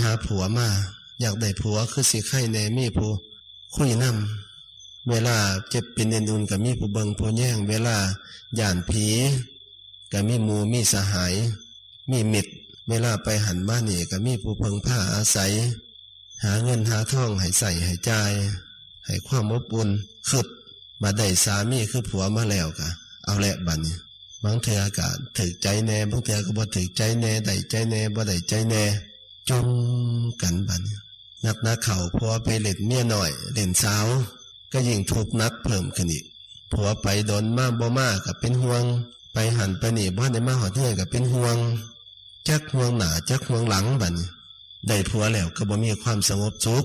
ຫາຜົວມາ ຢາກໄດ້ຜົວຄືຊິໄຄແດ່ ມີຜູ້ຄຸຍນຳ ເວລາເຈັບເປັນເອັນອຸ່ນກໍມີຜູ້ເບິ່ງຜູ້ແຍງ ເວລາຢ້ານຜີກໍມີໝູ່ມີສະຫາຍ ມີມິດ ເວລາໄປຫັ້ນມານີ້ກໍມີຜູ້ເພິ່ງພາອາໄສ ຫາເງິນຫາທອງໃຫ້ໃຊ້ໃຫ້ຈ່າຍ ໃຫ້ຄວາມອົບອຸ່ນ ຄຶດ ບາດໄດ້ສາມີຄືຜົວມາແລ້ວກະເອົາແຫຼະບາດນີ້ ບາງເທື່ອກະຖືກໃຈແດ່ ບາງເທື່ອກໍບໍ່ຖືກໃຈແດ່ ໄດ້ໃຈແດ່ ບໍ່ໄດ້ໃຈແດ່ ຈົ່ມກັນບາດນີ້ ໜັກໆເຂົ້າ ຜົວໄປຫຼິ້ນເມຍນ້ອຍ ຫຼິ້ນສາວ ກໍຍິ່ງທຸກໜັກເພີ່ມຂຶ້ນອີກ ຜົວໄປດົນມາບໍ່ມາກໍເປັນຫ່ວງ ໄປຫັ້ນໄປນີ້ ບໍ່ໄດ້ມາຮອດເຮືອນກໍເປັນຫ່ວງ ຈັກຫ່ວງໜ້າ ຈັກຫ່ວງຫຼັງ ບາດນີ້ ໄດ້ຜົວແລ້ວກໍບໍ່ມີຄວາມສະຫງົບສຸກ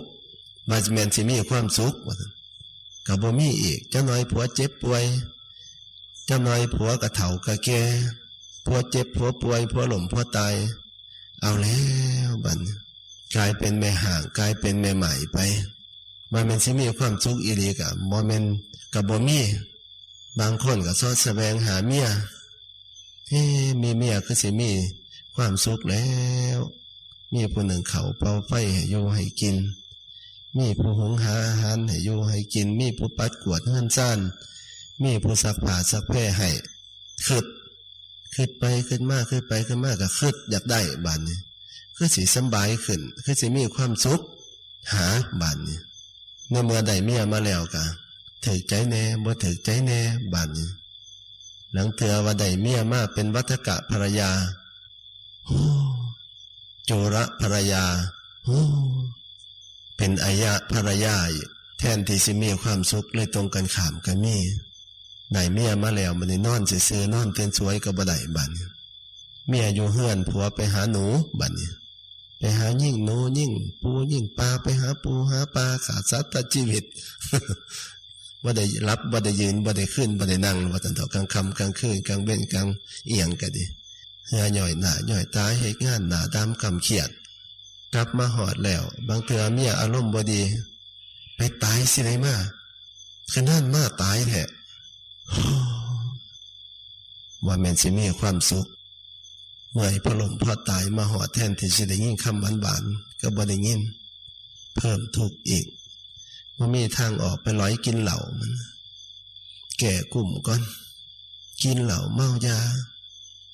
ວ່າແມ່ນຊິມີຄວາມສຸກ ວ່າຊັ້ນ ກໍບໍ່ມີອີກ ຈັກໜ່ອຍຜົວເຈັບປ່ວຍ ຈັກໜ່ອຍຜົວກໍເຖົ້າກໍແກ່ ຜົວເຈັບ ຜົວປ່ວຍ ຜົວລົ້ມ ຜົວຕາຍ ເອົາແລ້ວ ບາດນີ້ ກາຍເປັນແມ່ຮ້າງ ກາຍເປັນແມ່ໝ້າຍໄປ ວ່າແມ່ນຊິມີຄວາມສຸກອີ່ຫຼີກໍບໍ່ແມ່ນ ກໍບໍ່ມີ ບາງຄົນກໍຊອກສະແຫວງຫາເມຍ ເອີ ມີເມຍຄືຊິມີຄວາມສຸກແລ້ວ ມີຜູ້ໜຶ້ງເຂົ້າເປົ່າໄຟໃຫ້ຢູ່ໃຫ້ກິນ ມີຜູ້ຫຸງຫາອາຫານໃຫ້ຢູ່ໃຫ້ກິນ ມີຜູ້ປັດກວາດເຮືອນຊານ ມີຜູ້ຊັກຜ້າຊັກແພໃຫ້ ຄຶດ ຄຶດໄປຄຶດມາ ຄຶດໄປຄຶດມາກໍຄຶດຢາກໄດ້ບາດນີ້ ຄືຊິສຳບາຍຂຶ້ນ ຄືຊິມີຄວາມສຸກ ຫາບາດນີ້ ໃນເມື່ອໄດ້ເມຍມາແລ້ວກະຖືກໃຈແດ່ ບໍ່ຖືກໃຈແດ່ບາດນີ້ ລາງເທື່ອວ່າໄດ້ເມຍມາເປັນວັດທະກະພັນລະຍາ ໂອ້ ໂຈລະພັນລະຍາ ໂອ້ ເປັນອາຍະພັນລະຍາອີກ ແທນທີ່ຊິມີຄວາມສຸກ ເລີຍຕົງກັນຂ້າມກໍມີ ໄດ້ເມຍມາແລ້ວ ບາດນີ້ນອນຊື່ໆ ນອນເຕີນສວຍກໍບໍ່ໄດ້ບາດນີ້ ເມຍຢູ່ເຮືອນ ຜົວໄປຫາໜູ ບາດນີ້ ໄປຫາຍິງໜູ ຍິງປູ ຍິງປາ ໄປຫາປູຫາປາ ຂ້າສັດຕັດຊີວິດ ບໍ່ໄດ້ຫຼັບ ບໍ່ໄດ້ຢືນ ບໍ່ໄດ້ຄືນ ບໍ່ໄດ້ນັ່ງ ວ່າຊັ້ນເຖາະ ກາງຄ່ຳກາງຄືນ ກາງເວັນກາງອີ່ຫຍັງກໍດີ ເຫື່ອຍ້ອຍໜ້າຍ້ອຍຕາ ເຮັດງານໜ້າດຳກ້ຳຄຽດ ກັບມາຮອດແລ້ວ ບາງເທື່ອເມຍອາລົມບໍ່ດີ ໄປຕາຍຊິໄດ້ມາ ຄືນັ້ນມາຕາຍແທ້ ວ່າແມ່ນຊິມີຄວາມສຸກ ເມື່ອຍພໍລົ້ມພໍຕາຍມາຮອດ ແທນທີ່ຊິໄດ້ຍິນຄຳຫວານໆ ກໍບໍ່ໄດ້ຍິນ ເພີ່ມທຸກອີກ ບໍ່ມີທາງອອກ ໄປຫຼອຍກິນເຫຼົ້າມັນ ແກ້ກຸ້ມກ່ອນ ກິນເຫຼົ້າເມົາຢາ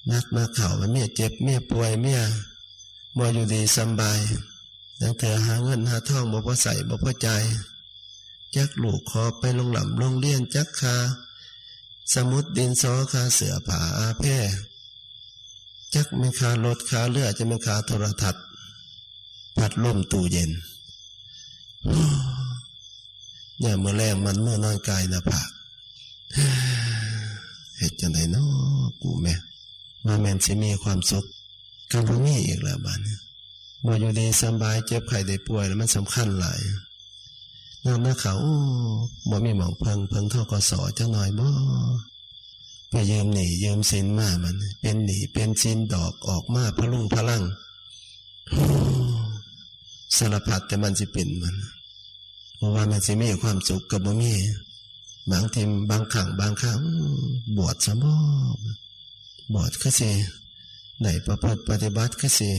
ໜັກໆເຂົ້າ ເມຍເຈັບເມຍປ່ວຍ ເມຍບໍ່ຢູ່ດີສຳບາຍ ລາງເທື່ອຫາເງິນຫາທອງບໍ່ພໍໃຊ້ບໍ່ພໍຈ່າຍ ຈັກລູກຂໍໄປໂຮງລ່ຳໂຮງຮຽນ ຈັກຄ່າສະໝຸດດິນສໍ ຄ່າເສື້ອຜ້າອາແພ ຈັກແມ່ນຄ່າລົດຄ່າເຮືອ ຈັກແມ່ນຄ່າໂທລະທັດ ພັດລົມ ຕູ້ເຢັນ ຍາມມື້ແລງມັນມືນອນກາຍໜ້າຜາກ ເຮັດຈັ່ງໃດນໍກູແມ່ ວ່າແມ່ນຊິມີຄວາມສຸກ ກໍບໍ່ມີອີກແລ້ວບາດນີ້ ບໍ່ຢູ່ດີສຳບາຍ ເຈັບໄຂ້ໄດ້ປ່ວຍ ແລ້ວມັນສຳຄັນຫຼາຍ ນອນນະເຂົາ ໂອ້ ບໍ່ມີໝ່ອງເພິ່ງ ເພິ່ງ ທກສ ຈັກໜ້ອຍບໍ ໄປຢືມໜີ້ຢືມສິນມາ ມັນເປັນໜີ້ເປັນສິນ ດອກອອກມາພະລຸງພະລັງ ໂອ້ ສາລະພັດແຕ່ມັນຊິເປັນມັນ ບໍ່ວ່າມັນຊິມີຄວາມສຸກກໍບໍ່ມີ ບາງທີ ບາງຄັ້ງບາງຄາວ ບວດຊະບໍ ບວດຄືຊິໄດ້ປະພຶດປະຕິບັດ ຄືຊິ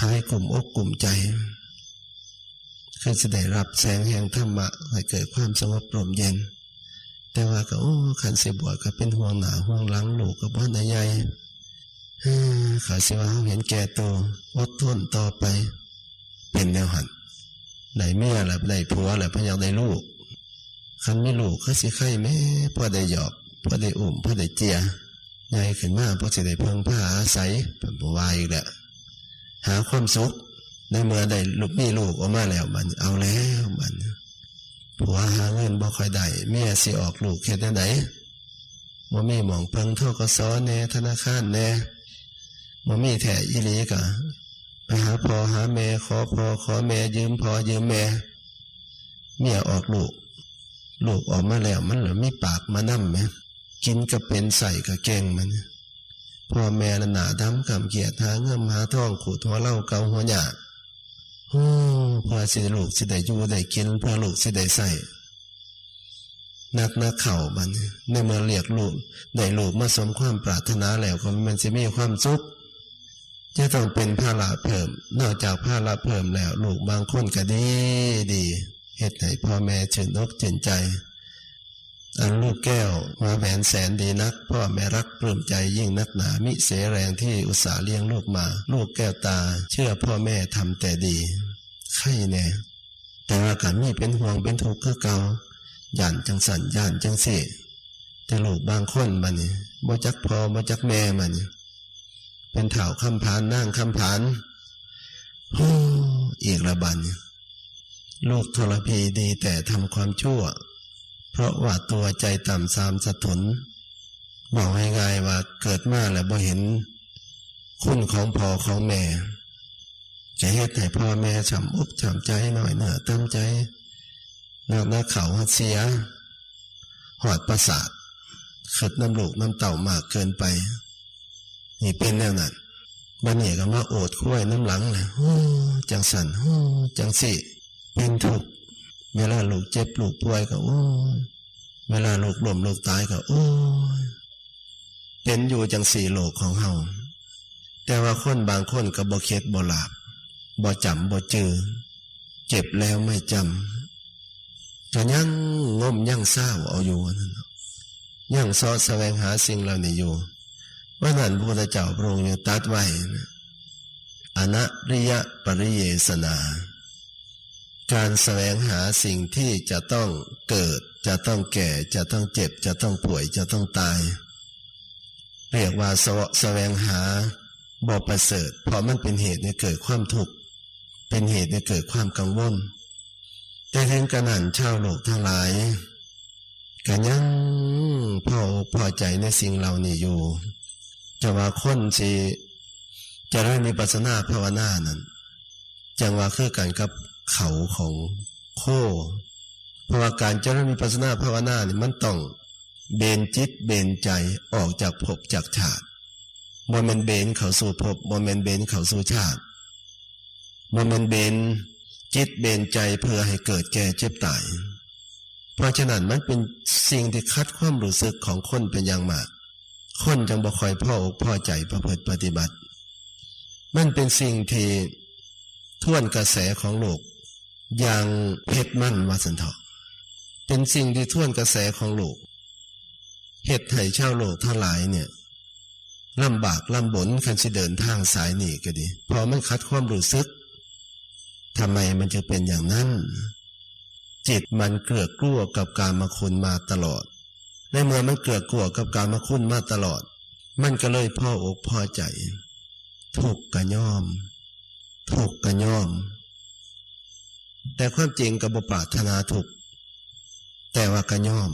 ຫາຍກຸ້ມອົກກຸ້ມໃຈ ຄືຊິໄດ້ຮັບແສງແຫ່ງທຳມະ ໃຫ້ເກີດຄວາມສະຫງົບລົມເຢັນ ແຕ່ວ່າກໍ ໂອ້ ຄັນຊິບວດກໍເປັນຫ່ວງໜ້າຫ່ວງຫຼັງ ລູກກໍບໍ່ທັນໄດ້ໃຫຍ່ ເອີ ເຂົາຊິວ່າເຮົາເຫັນແກ່ໂຕ ອົດທົນຕໍ່ໄປ ເປັນແນວຫັ້ນ ໄດ້ເມຍແລ້ວ ໄດ້ຜົວແລ້ວ ເພິ່ນຢາກໄດ້ລູກ ຄັນມີລູກຄືຊິໄຄແດ່ ພໍໄດ້ຢອກ ພໍໄດ້ອຸ້ມ ພໍໄດ້ເຈ້ຍ ໃຫຍ່ຂຶ້ນມາພໍຊິໄດ້ເພິ່ງພາອາໄສ ເພິ່ນບໍ່ວ່າອີກແລ້ວ ຫາຄວາມສຸກ ໃນເມື່ອໄດ້ລູກ ມີລູກອອກມາແລ້ວ ບັດນີ້ເອົາແລ້ວ ບັດນີ້ ຜົວຫາເງິນບໍ່ຄ່ອຍໄດ້ ເມຍຊິອອກລູກເຮັດແນວໃດ ບໍ່ມີໝ່ອງເພິ່ງ ທກສ ແດ່ ທະນາຄານແດ່ ບໍ່ມີແທ້ອີ່ຫຼີກໍໄປຫາພໍ່ຫາແມ່ ຂໍພໍ່ຂໍແມ່ ຢືມພໍ່ຢືມແມ່ ເມຍອອກລູກ ລູກອອກມາແລ້ວ ມັນລະມີປາກມານຳແໝ ກິນກໍເປັນ ໃຊ້ກໍເກັ່ງ ມັນ ພໍ່ແມ່ລະໜ້າດຳກ້ຳຄຽດ ຫາເງິນຫາທອງ ຂູດຫົວເລົາເກົາຫົວຍາກ ໂອ້ ເພື່ອຊິລູກຊິໄດ້ຢູ່ໄດ້ກິນ ເພື່ອລູກຊິໄດ້ໃຊ້ ໜັກໆເຂົ້າ ບັດນີ້ ໃນເມື່ອລຽກລູກ ໄດ້ລູກມາສົມຄວາມປາດຖະໜາແລ້ວ ກໍແມ່ນຊິມີຄວາມສຸກ ຈະຕ້ອງເປັນພາລະເພີ່ມ. ນອກຈາກພາລະເພີ່ມແລ້ວ, ລູກບາງຄົນກໍດີ ດີ ເຮັດໃຫ້ພໍ່ແມ່ຊື່ນອົກຊື່ນໃຈ. ອັນລູກແກ້ວຫົວແຫວນແສນດີນັກ, ພໍ່ແມ່ລັກປຶ້ມໃຈຍິ່ງນັກໜາ, ມິເສແຮງທີ່ອຸດສ່າລ້ຽງລູກມາ, ລູກແກ້ວຕາເຊື່ອພໍ່ແມ່ທຳແຕ່ດີ. ໄຄແດ່. ແຕ່ວ່າກໍມີເປັນຫ່ວງເປັນທຸກຄືເກົ່າ, ຢ້ານຈັ່ງຊັ້ນ ຢ້ານຈັ່ງຊີ້. ແຕ່ລູກບາງຄົນບັດນີ້ ບໍ່ຈັກພໍ່ບໍ່ຈັກແມ່ບັດນີ້, ເປັນທ້າວຄຳຜານ ນາງຄຳຜານ. ໂອ້ ອີກລະບັດນີ້. ລູກທໍລະພີດີແຕ່ທຳຄວາມຊົ່ວ, ເພາະວ່າຕົວໃຈຕ່ຳຊາມສະທົນ. ເວົ້າງ່າຍໆວ່າເກີດມາແລ້ວບໍ່ເຫັນຄຸນຂອງພໍ່ຂອງແມ່, ຈະເຮັດໃຫ້ພໍ່ແມ່ຊ້ຳອົກຊ້ຳໃຈ, ນ້ອຍເນື້ອຕ່ຳໃຈ, ໜັກໜາເຂົ້າຮອດເສຍ, ຮອດປະສາດ, ຄິດນຳລູກນຳເຕົ້າມາກເກີນໄປ. ນີ້ເປັນແນວນັ້ນ. ບັດນີ້ກໍມາໂອດຄວາຍນຳຫຼັງແຫຼະ, ໂອ້ ຈັ່ງຊັ້ນ, ໂອ້ ຈັ່ງຊີ້, ເປັນທຸກ. ເວລາລູກເຈັບລູກປ່ວຍກໍ ໂອ້ຍ, ເວລາລູກລົ້ມລູກຕາຍກໍ ໂອ້ຍ. ເປັນຢູ່ຈັ່ງຊີ້ໂລກຂອງເຮົາ. ແຕ່ວ່າຄົນບາງຄົນກໍບໍ່ເຂັດບໍ່ຫຼາບ, ບໍ່ຈຳບໍ່ຈື່, ເຈັບແລ້ວໄມ່ຈຳ, ກໍຍັງງົມຍັງຊາວເອົາຢູ່ນັ້ນ, ຍັງເຊາະສະແຫວງຫາສິ່ງເຫຼົ່ານີ້ຢູ່. ວ່ານັ້ນ ພະພຸດທະເຈົ້າພະອົງຍັງຕັດໄວ້ ອະນະລິຍະປະລິເຍສະນາ, ການສະແຫວງຫາສິ່ງທີ່ຈະຕ້ອງເກີດ, ຈະຕ້ອງແກ່, ຈະຕ້ອງເຈັບ, ຈະຕ້ອງປ່ວຍ, ຈະຕ້ອງຕາຍ, ຮຽກວ່າສະເວາະສະແຫວງຫາບໍ່ປະເສີດ, ເພາະມັນເປັນເຫດໃຫ້ເກີດຄວາມທຸກ, ເປັນເຫດໃຫ້ເກີດຄວາມກັງວົນ. ແຕ່ເຖິງກະນັ້ນ ຊາວໂລກທັງຫຼາຍ ກະຍັງພໍອົກພໍໃຈໃນສິ່ງເຫຼົ່ານີ້ຢູ່. ຈະວ່າຄົນທີ່ຈະເລີນວິປັດສະນາພາວະນານັ້ນ ຈັ່ງວ່າຄືກັນກັບເຂົາຂອງໂຄ, ເພາະວ່າການຈະເລີນວິປັດສະນາພາວະນານີ້ ມັນຕ້ອງເບນຈິດເບນໃຈອອກຈາກພົບຈາກຊາດ, ບໍ່ແມ່ນເບນເຂົ້າສູ່ພົບ, ບໍ່ແມ່ນເບນເຂົ້າສູ່ຊາດ, ບໍ່ແມ່ນເບນຈິດເບນໃຈເພື່ອໃຫ້ເກີດແກ່ເຈັບຕາຍ. ເພາະສະນັ້ນ ມັນເປັນສິ່ງທີ່ຂັດຄວາມຮູ້ສຶກຂອງຄົນເປັນຢ່າງມາກ, ຄົນຈຶ່ງບໍ່ຄ່ອຍພໍອົກພໍໃຈປະພຶດປະຕິບັດ. ມັນເປັນສິ່ງທີ່ທວນກະແສຂອງໂລກຢ່າງເຜັດມັນ ວ່າຊັ້ນເຖາະ, ເປັນສິ່ງທີ່ທວນກະແສຂອງໂລກ, ເຮັດໃຫ້ຊາວໂລກທັງຫຼາຍເນຍ ລຳບາກລຳບົນ ຄັນຊິເດີນທາງສາຍນີ້ກໍດີ, ເພາະມັນຂັດຄວາມຮູ້ສຶກ. ທຳໄມມັນຈຶ່ງເປັນຢ່າງນັ້ນ? ຈິດມັນເກືອກກົວກັບກາມະຄຸນມາຕະຫຼອດ. ໃນເມື່ອມັນເກືອກກົວກັບກາມະຄຸນມາຕະຫຼອດ, ມັນກໍເລີຍພໍອົກພໍໃຈ, ທຸກກໍຍອມ, ທຸກກໍຍອມ. ແຕ່ຄວາມຈິງກໍບໍ່ປາດຖະໜາທຸກ, ແຕ່ວ່າກໍຍອມ.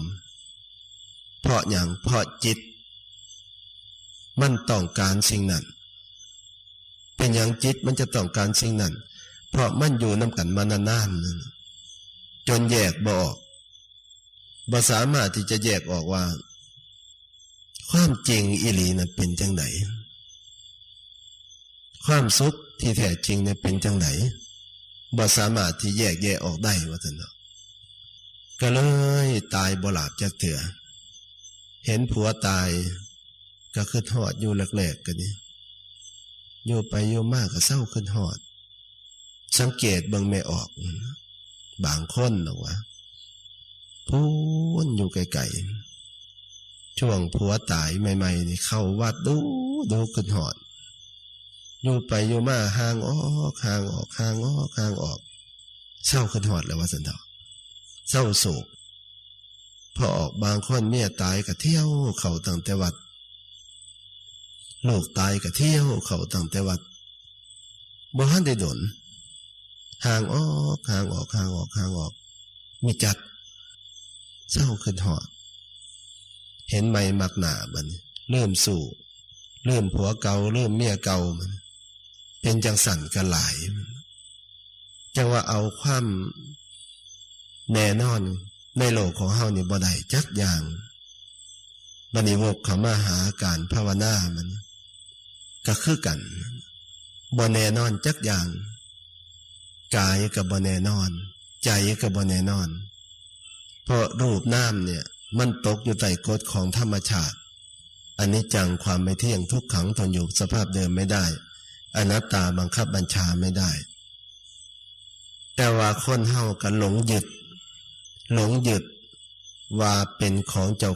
ເພາະຫຍັງ? ເພາະຈິດມັນຕ້ອງການສິ່ງນັ້ນ. ເປັນຫຍັງຈິດມັນຈະຕ້ອງການສິ່ງນັ້ນ? ເພາະມັນຢູ່ນຳກັນມານານໆ ຈົນແຍກບໍ່ອອກ, ບໍ່ສາມາດທີ່ຈະແຍກອອກວ່າ ຄວາມຈິງອີ່ຫຼີນັ້ນເປັນຈັ່ງໃດ? ຄວາມສຸກທີ່ແທ້ຈິງນັ້ນເປັນຈັ່ງໃດ? ບໍ່ສາມາດທີ່ແຍກແຍະອອກໄດ້ ວ່າຊັ້ນເນາະ. ກໍເລີຍຕາຍບໍ່ຫຼາບຈັກເທື່ອ. ເຫັນຜົວຕາຍກໍຄິດຮອດຢູ່ແລກໆ ກໍດີ, ຢູ່ໄປຢູ່ມາກໍເຊົາຄິດຮອດ. ສັງເກດເບິ່ງແມ່ອອກ, ບາງຄົນນະວ່າ ພຸ້ນຢູ່ໄກໆ, ຊ່ວງຜົວຕາຍໃໝ່ໆນີ້ເຂົ້າວັດດູ ດູຄິດຮອດ, ຢູ່ໄປຢູ່ມາຫ່າງອອກ, ຫ່າງອອກ, ຫ່າງອອກ, ຫ່າງອອກ, ເຊົາຄິດຮອດແລ້ວ ວ່າຊັ້ນເຖາະ, ເຊົາໂສກ. ພໍອອກ ບາງຄົນເມຍຕາຍກໍທ່ຽວເຂົ້າຕັ້ງແຕ່ວັດ, ລູກຕາຍກໍທ່ຽວເຂົ້າຕັ້ງແຕ່ວັດ, ບໍ່ທັນໄດ້ດົນ, ຫ່າງອອກ, ຫ່າງອອກ, ຫ່າງອອກ, ຫ່າງອອກ, ມີຈັດ, ເຊົາຄິດຮອດ, ເຫັນໃໝ່ມັກໜ້າ. ບັດນີ້ລືມຊູ້, ລືມຜົວເກົ່າ, ລືມເມຍເກົ່າ, ມັນເປັນຈັ່ງຊັ້ນກໍຫຼາຍ. ຈັ່ງວ່າເອົາຄວາມແນ່ນອນໃນໂລກຂອງເຮົານີ້ບໍ່ໄດ້ຈັກຢ່າງ. ບັດນີ້ວົກເຂົ້າມາຫາການພາວະນາ, ມັນກໍຄືກັນ, ບໍ່ແນ່ນອນຈັກຢ່າງ, ກາຍກໍບໍ່ແນ່ນອນ, ໃຈກໍບໍ່ແນ່ນອນ, ເພາະຮູບນາມເນຍ ມັນຕົກຢູ່ໃຕ້ກົດຂອງທຳມະຊາດ. ອະນິດຈັງ ຄວາມໄມ່ທ່ຽງ, ທຸກຂັງ ທົນຢູ່ສະພາບເດີມໄມ່ໄດ້, ອະນັດຕາບັງຄັບບັນຊາໄມ່ໄດ້ ແຕ່ວ່າຄົນເຮົາກໍຫຼົງຍຶດ ຫຼົງຍຶດວ່າເປັນຂອງເຈົ້າ